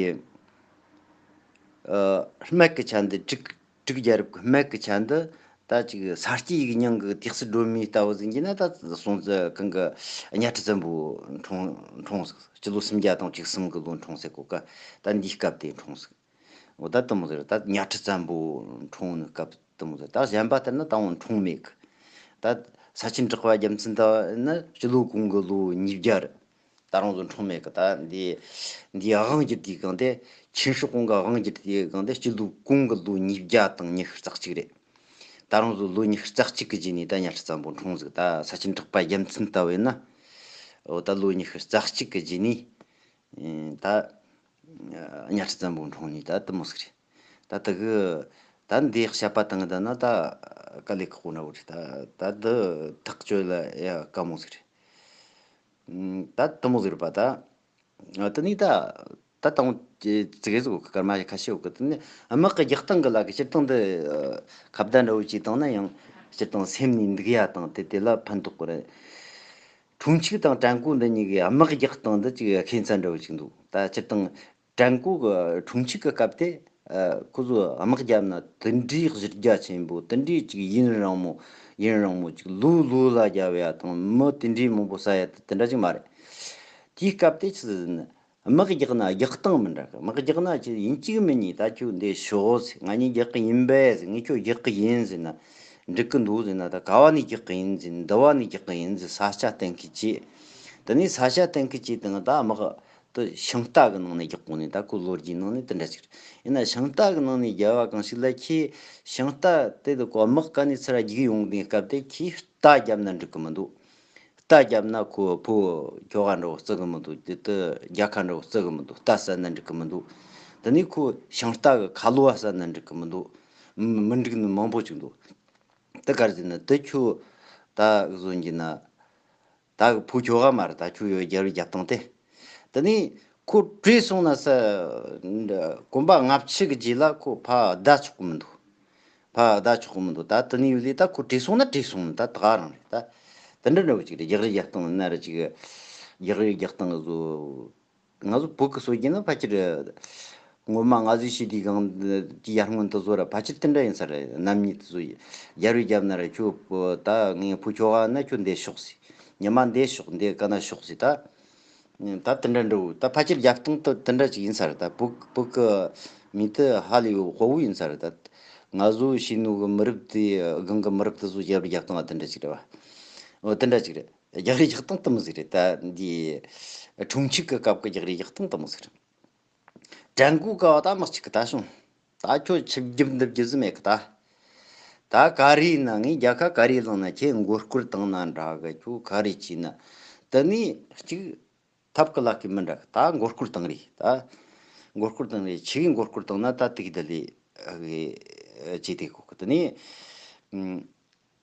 ཨ་སྨད་ཀྱི་ཆ་འདི་དྲུག་དྲུག་རྒྱལ་རབས་ཀྱི་སྨད་ཀྱི་ཆ་འདི་ད་ཅིག་ས་སྐྱེས་ཡིག་རྙིང་གི་ཏེག་སི་སྒྲོན་མེ་ལྟ་བུ་ཟིག་ཡིན་ན། ད་སོང་ཙི་གང་གི་གཉའ་ཁྲི་བཙན་པོ་འཁྲུངས་འཁྲུངས་ཟིག་སྤྱི་ལོ་སུམ་བརྒྱ་དང་བཅུ་གསུམ་གི་ལོ་འཁྲུངས་ཟེར་གོ་ག་ད་འདིའི་སྐབས་དེ་འཁྲུངས་ཟིག་འོ་ད་དེ་མོ་ཟིག་རེད། ད་གཉའ་ཁྲི་བཙན་པོ་འཁྲུངས་ནི་སྐབས་དེ་མོ་ཟིག་ད་གཞན་པ་ལྟར་ན་ད་འོང་འཁྲུངས་མེད་གི་ད་ས་ཆེན་གྲགས་པ་རྒྱལ་མཚན་ལྟ་བུ་ཡིན་ན་སྤྱི་ལོ་གོང་གི་ལོ་ཉིས་བརྒྱ་རེད། ད་རུང་ཚོ་འཁྲུངས་མེད་གི་ད་འདི་འདི་དབང་བསྒྱུར་དུས་གང་དེ་ཆིན་ཧྲི་ཀོང་གི་དབང་བསྒྱུར་དུས་གང་དེ་སྤྱི་ལོ་གོང་གི་ལོ་ཉིས་བརྒྱ་དང་ཉི་ཤུ་རྩ་གཅིག་རེད། ད་རུང་ཚོ་ལོ་ཉི་ཤུ་རྩ་གཅིག་གི་རྗེས་ནས་ད་གཉའ་ཁྲི་བཙན་པོ་འཁྲུངས་ཟིག་ད་ས་ཆེན་གྲགས་པ་རྒྱལ་མཚན་ལྟ་བུ་ཡིན་ན། འོ་ད་ལོ་ཉི་ཤུ་རྩ་གཅིག་གི་རྗེས་ནས་ད་གཉའ་ཁྲི་བཙན་པོ་འཁྲུངས་ནས་ད་དེ་མོ་ཟིག་རེད། ད་དེ་གི་ད་འདི་བཤད་པ་དང་ད་ན་ད་དཀའ་ལས་ཁག་པོ་འདྲ་བོ་རེད། ད་ད་འདི་ཐག་གཅོད་ལ་ཡ་དཀའ་མོ་ཟིག་རེད། ད་དེ་མོ་ཟིག་རེད་པ། ད་དེ་ནས་ད་ད་དང་ཙི་གེ་ཟིག་ཡོད་གི་སྐར་མ་ཁ་ཤས་ཡོད་གི་དེ་ནས་དམག་གི་རྒྱག་སྟངས་གི་ལ་གི་སྤྱིར་བཏང་འདི་ཁ་བརྡ་འདྲ་བོ་ཅིག་བཏང་ན་ཡང་སྤྱིར་བཏང་སེམས་ནས་འདུག་ཡ་དང་དེ་དེ་ལ་ཕན་ཐོགས་གི་རེད། ཁྲུང་ཆིག་དང་ཀྲན་ཀོ་འདི་གཉིས་ཀྱི་དམག་རྒྱག་སྟངས་འདི་ཅིག་ཁེ་མཚར་འདྲ་བོ་ཅིག་འདུག་ད་སྤྱིར་བཏང་ཀྲན་ཀོ་གི་ཁྲུང་ཆིག་གི་སྐབས་དེ་ཨ་ཁོ་ཚོ་དམག་རྒྱབ་ན་དེ་འདྲའི་གཞི་རྒྱ་ཆེན་པོ། དེ་འདྲའི་ཅིག་ཡུན་རིང་མོ་ཡུན་རིང་མོ་ཅིག་ལོ་ལོ་ལ་རྒྱབ་ཡ་དང་མི་དེ་འདྲའི་མང་པོ་ཟ་ཡ་དེ་དེ་འདྲ་ཅིག་མ་རེད། དེའི་སྐབས་དེ་ཆི་ཟེར་ན། དམག་རྒྱག་ན་རྒྱག་སྟངས་མི་འདྲ་གི་དམག་རྒྱག་ན་ཅི་ཡིན་གཅིག་མིན་གཉིས་ད་ཁྱོད་འདི་ཤོག་ཟེར། ང་གཉིས་རྒྱག་གི་ཡིན་པས་ཟེར། ངས་ཁྱོད་རྒྱག་གི་ཡིན་ཟེར་ན་འགྲིག་གི་འདུག་ཟེར་ན། ད་ག་བ་ནས་རྒྱག་གི་ཡིན་ཟེར། འདི་བ་ནས་རྒྱག་གི་ཡིན་ཟེར། ས་ཆ་གཏན་འཁེལ་བྱས། དེ་ནས་ས་ཆ་གཏན་འཁེལ་བྱས་དང་ད་དམག་ དེ་ཤིང་རྟ་གི་ནང་ནས་རྒྱག་གོ་ནི། ད་ཁོ་ལོ་རྒྱུས་ནང་ནས་དེ་འདྲ་ཞིག་རེད། ཡིན་ན་ཤིང་རྟ་གི་ནང་ནས་རྒྱབ་པ་གང་ཞིག་ལ། ཁྱེད་ཤིང་རྟ་དེ་དེ་ཁོ་དམག་ག་ནས་ཚུར་རྒྱུག་ཡོང་དུས་སྐབས་དེ་ཁྱེད་རྟ་རྒྱབ་ན་འགྲིག་གི་མི་འདུག་རྟ་རྒྱབ་ན་ཁོ་བོད་ཁྱོ་ག་འདྲ་བོ་བརྩི་གི་མི་འདུག་དེ་དེ་རྒྱལ་ཁ་འདྲ་བོ་བརྩི་གི་མི་འདུག་རྟ་བསད་ན་འགྲིག་གི་མི་འདུག་དེ་ནས་ཁོ་ཤིང་རྟ་གི་ཁ་ལོ་བ་བསད་ན་འགྲིག་གི་མི་འདུག་མི་མི་འགྲིག་ནི་མང་པོ་ཅིག་འདུག་དེ་ག་རེ་ཟེར་ན། དེ་ཁྱོད་ད་བཟོ་གྱིན་ན། ད་གི་བུ་ཁྱོ་ག་མ་རེད། ད་ཁྱོད་ཡོད་རྒྱལ་བའི་རྒྱབ་སྟངས་དེ། དེ་ནས་ཁོ་བྲོས་སོང་ན་ས། གོམ་པ་ལྔ་བཅུ་གི་རྗེས་ལ་ཁོ་ཕར་བདའ་ཆོག་གི་མི་འདུག་ཕར་བདའ་ཆོག་གི་མི་འདུག་ད་དེ་ནས་ཡོད་ལས་ད་ཁོ་བྲོས་སོང་ན་བྲོས་སོང་ནི་ད་ད་ག་རང་རེད། ད་དེ་འདྲ་འདྲ་བོ་ཅིག་རེད། རྒྱག་རེས་རྒྱག་སྟངས་ན་ར་ཅིག་རྒྱག་རེས་རྒྱག་སྟངས་བཟོ། ང་ཚོ་བོད་ཀྱི་སྲོལ་རྒྱུན་ནི་ཕལ་ཆེར་ངོ་མ་ང་ཚོའི་ཞི་བདེའི་སྒང་གི་ཡར་སྔོན་དུ་བཟོ་ར་ཕལ་ཆེར་དེ་འདྲ་ཡིན་ས་རེད། རྣམ་གཉིས་དུ་བཟོ་ཡི་རྒྱལ་བའི་རྒྱབ་ན་ར་ཁྱོད་བུ་ད་ངའི་བུ་ཁྱོ་ག་ན་ཁྱོད་འདི་ཤོག་ཟེར། ཉི་མ་འདི་ཤོག་འདི་ག་ན་ཤོག་ཟེར། ད་ད་དེ་འདྲ་འདྲ་བོ་ད་ཕལ་ཆེར་རྒྱབ་སྟངས་དེ་དེ་འདྲ་ཅིག་ཡིན་ས་རེད། ད་བོད་བོད་ཀྱི་མི་དེ་ཧ་ལས་ཡོད་དཔའ་བོ་ཡིན་ས་རེད། ད་ང་ཚོ་ཤེས་ནོ་གི་མི་རབས་དེ་སྒང་གི་མི་རབས་དེ་ཚོ་རྒྱལ་བའི་རྒྱབ་སྟངས་ལ་དེ་འདྲ་ཅིག་རེད་བ། འོ་དེ་འདྲ་ཅིག་རེད། རྒྱག་རེས་རྒྱག་སྟངས་དེ་མོ་ཟིག་རེད། ད་འདི་འཁྲུན་ཆོད་ཀྱི་སྐབས་ཀྱི་རྒྱག་རེས་རྒྱག་སྟངས་དེ་མོ་ཟིག་རེད། དྲན་གོ་ག་བ་ད་དམག་གཅིག་གི་ད་བྱུང་། ད་ཁྱོད་ཆིབས་རྒྱབ་འདེབས་རྒྱུ་ཟིག་མེད་གི་ད། ད་ག་རེ་ཡིན་ན། ངས་རྒྱལ་ཁ་ག་རེ་བླངས་ན། ཁྱེད་མགོ་སྐོར་བཏང་ན་འདྲ་གི། ཁྱོད་ག་རེ་བྱས་ན། དེ་ནས་གཅིག་ཐབས་ཀྱི་ལ་ཁེ་མི་འདྲ་གི། ད་མགོ་སྐོར་བཏང་རེད། ད་མགོ་སྐོར་བཏང་རེད། ཆི་གི་མགོ་སྐོར་བཏང་ན་ད་དུག་དེ་ལས་ཨ་གི་ཨ་བྱས་དེ་གོ་གི། དེ་ནས་ཨ།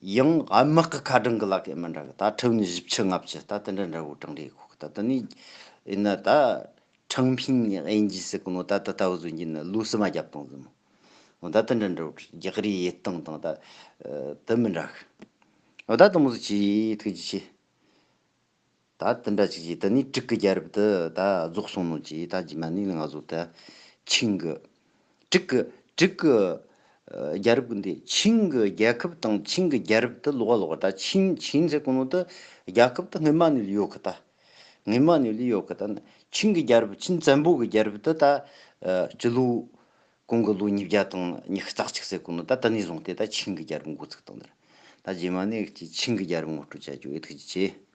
ཡང་དམག་གི་ཁ་གྲངས་ཀྱི་ལ་ཁེ་མི་འདྲ་གི། ད་ཁྲི་ནས་བཞི་བཅུ་ལྔ་བཅུ་ད་དེ་འདྲ་འདྲ་བོ་གྲངས་རེད་གོ་གི། ད་དེ་ནས་ཡིན་ན་ད་ཁྲང་ཕིང་དབྱིན་ཇི་ཟེར་གོ་ནོ་ད་ད་ལྟ་བུ་བཟོ་གྱིན་ན་ལོ་གསུམ་མ་རྒྱབ་བཏང་ཟིན་མོ། འོ་ད་དེ་འདྲ་འདྲ་བོ་རྒྱག་རེས་ཡེད་སྟངས་དང་ད་ཨ་དེ་མི་འདྲ་གི། འོ་ད་དེ་མོ་ཟིག་བྱས་ཐུགས་རྗེ་ཆེ། ད་དེ་འདྲ་ཅིག་བྱས། དེ་ནས་ཀྲིག་གི་རྒྱལ་རབས་དེ་ད་རྫོགས་སོང་ནོ་ཅིག་ད་རྗེས་མ་ནས་ང་ཚོ་ད་ཆིང་གི་ཀྲིག་གི་ཀྲིག་གི་ཨ་རྒྱལ་རབས་ཀྱི་འདི་ཆིང་གི་རྒྱལ་ཁབ་དང་ཆིང་གི་རྒྱལ་རབས་དེ་ལོག་ལོག་ད་ཆིང་ཆིང་ཟེར་གོ་ནོ་དེ་རྒྱལ་ཁབ་དེ་སྔོན་མ་ནས་ཡོད་གི། ད་སྔོན་མ་ནས་ཡོད་གི། ད་ཆིང་གི་རྒྱལ་རབས་ཆིང་བཙན་པོ་གི་རྒྱལ་རབས་དེ་ད་ཨ་སྤྱི་ལོ་གོང་གི་ལོ་ཉིས་བརྒྱ་དང་ཉི་ཤུ་རྩ་གཅིག་ཟེར་གོ་ནོ་ད་དེ་ནས་བཟུང་སྟེ་ད་ཆིང་གི་རྒྱལ་རབས་འགོ་ཚུགས་བཏང་ནི་རེད། ད་རྗེས་མ་ནས་ཀྱི་ཆིང་གི་རྒྱལ་རབས་ངོ་སྤྲོད་བྱ་རྒྱུ་ཨེ་ཐུགས་རྗེ་ཆེ།